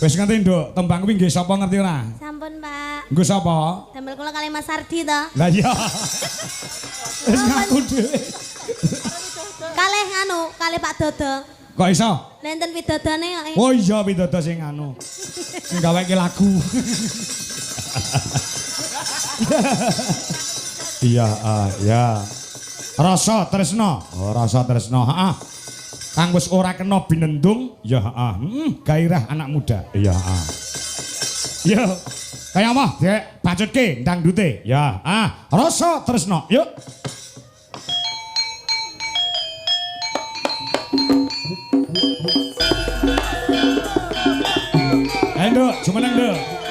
Wis ngerti, Nduk, tembang kuwi nggih sapa ngerti ora? Sampun, Pak. Nggo sapa? Damel kula kali Mas Ardi to. Lah iya. Wis ngaku dhewe. Kalih nganu, kalih Pak Dodo. Kok iso? Nenten widodone kok. Oh iya widodo sing anu. Sing gaweke lagu. Iya, ya. Rasa tresna. Oh, rasa tresna. Heeh. Kang wis ora kena binendung, ya heeh. Heeh, gairah anak muda. Iya, heeh. Yo. Kaya apa? Dek, bacutke dangdute. Ya, ah, rasa tresna. Yuk. Ayo, Nduk, jumeneng, Nduk.